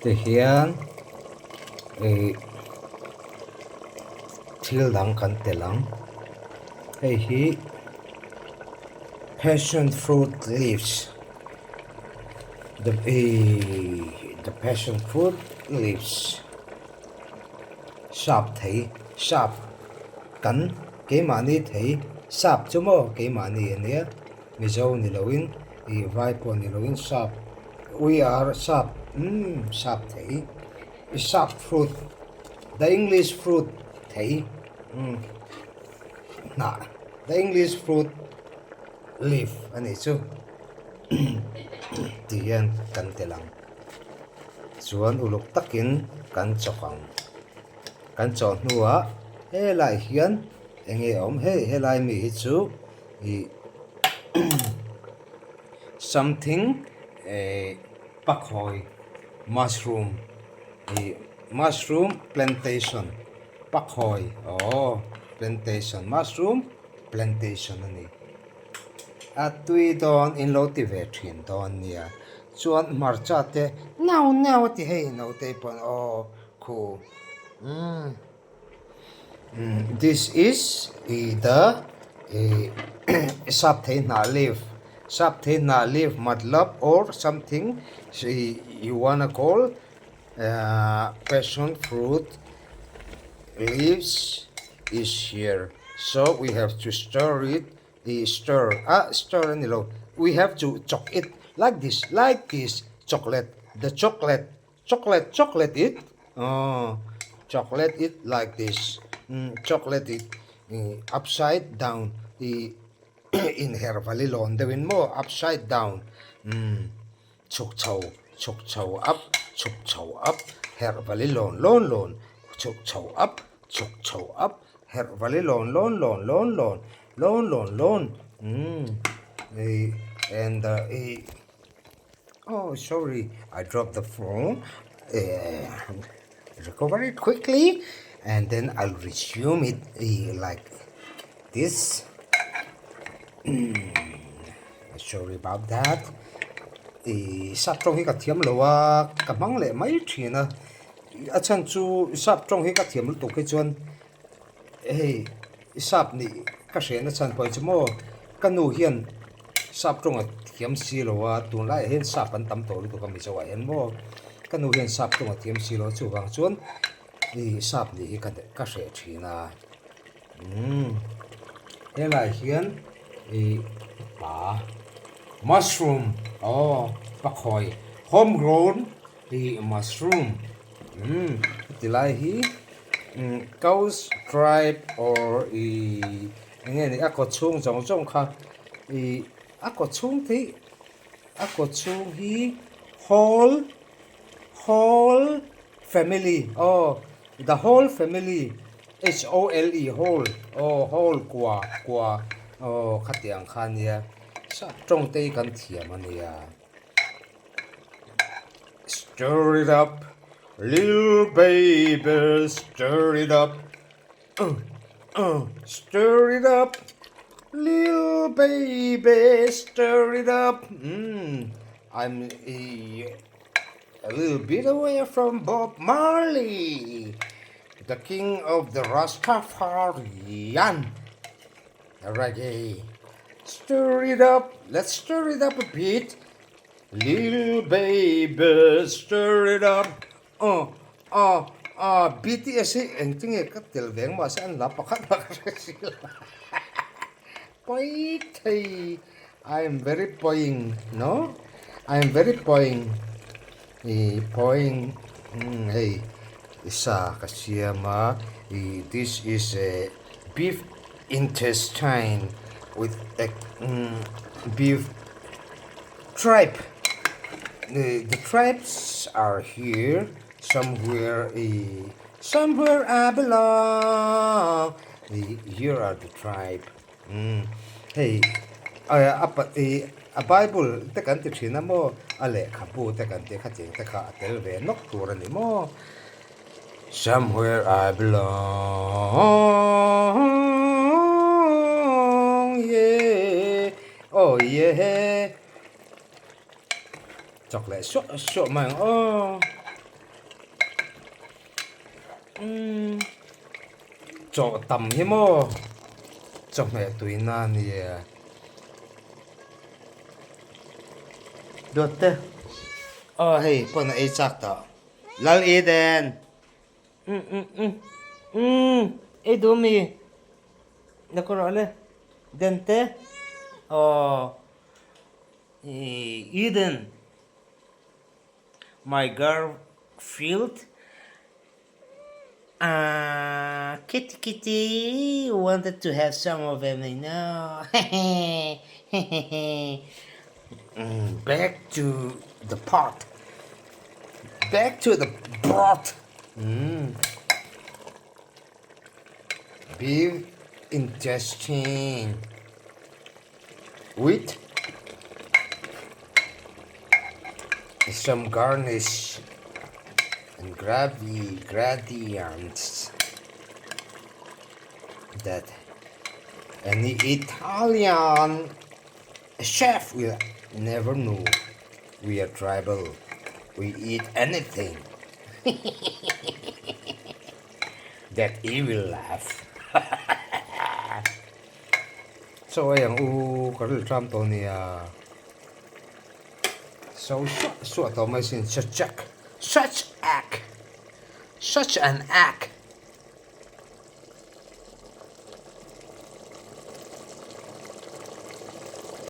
Tihian ih thil dang kan telh ang hei hi passion fruit leaves the ih the passion fruit leaves sap thei sap kan keimahni thei sap chu maw keimahni ania mizo ni loin ih vai pawh ni loin sap. We are sap umm sap thei i sap fruit the english fruit thei umm hnah the english fruit leaf a nih chu ti hian kan telh ang chuan uluk takin kan chawk ang kan chawh hnuah helaiah hian eng nge a awm hei helai mi hi chu ih. Something eh pakhawi mushroom ih mushroom plantation pakhawi aww plantation mushroom plantation a ni a tui dawn in lo ti ve thin dawn nia chuan hmarcha te nau nau a ti hei naute pawn aw khu umm. This is the sap thei hnah leaf sap thei hnah leaf matlab or something you wanna call passion fruit leaves is here so we have to stir it ih stir ah stir a ni lo we have to chawk it like this like this chocolate the chocolate. Chocolate chocolate it aw chocolate it like this umm chocolate it ih upside down ih inher vali lawn deuhin maw upside down umm chhuk chho chhuk chho up chhuk chho up herh vali lawn lawn lawn chhuk chho up chhuk chho up herh vali lawn lawn lawn lawn lawn lawn lawn lawn umm ih and ih. Oh sorry I dropped the phone eh recover it quickly and then I'll resume it like this sorry about that ih sap tawng hi ka thiam lo a ka hmang leh mai thin a a chhan chu sap tawng hi ka thiam lutuk hi chuan Hei sap nih ka hriatna chhan pawh hi chu maw ka nu hian sap tawng a thiam si lo a tunlaiah hian sap an tam tawh lutuk a mizo ah hian maw ka nu hian sap tawng a thiam si lo a chuvang chuan ih sap nih hi ka hreh thin a umm helaiah hian ih pa mushroom aw pakhawi home grown ih mushroom umm tilai hi. Cow's tripe or ih eng nge ni a kaw chhung zawng zawng kha ih a kaw chhung te hi a kaw chhung hi whole whole family aw the whole family h o l e whole aw whole kua kua aw khatiang kha ania sap tawng te hi kan thiam ania. Stir it up little baby stir it up uh uh stir it up little baby stir it up umm I'm a a little bit away from Bob Marley the king of the Rastafarian reggae stir it up let's stir it up a bit Little baby stir it up aw aw aw BTS hi engtinge ka tel ve ang mahse an la pakhat mah ka hre si lo pawi thei I am very pawing no I am very pawing ih pawing umm hei sa ka siam a ih this is a beef intestine with a umm beef. Tripe the tripes are here somewhere ih somewhere I belong ih here are the tripe umm hei a pa ih a bible te kan ti thin a maw a lehkhabu te kan tih kha cheng te kha a tel ve nawk tur a ni maw somewhere I belong yeah. Aw ye chawk leh suah suah mai ang aw. Umm chaw tam hi maw chawhmeh tuina a nia. Duat te aw hei pawn a ei chak tawh Lal Eden umm umm umm umm ei duh mi la kawr rawh le Den te aw Eden. My girl field ah kitty kitty wanted to have some of them I know hehehehe back to the pot back to the broth umm beef intestine with some garnish and gravy gradients that any Italian chef will never know. We are tribal. We eat anything. that he will laugh. Chaw ei ang u ka ril tram tawh nia. So suah suah tawh mai sin such a such ak such an ak.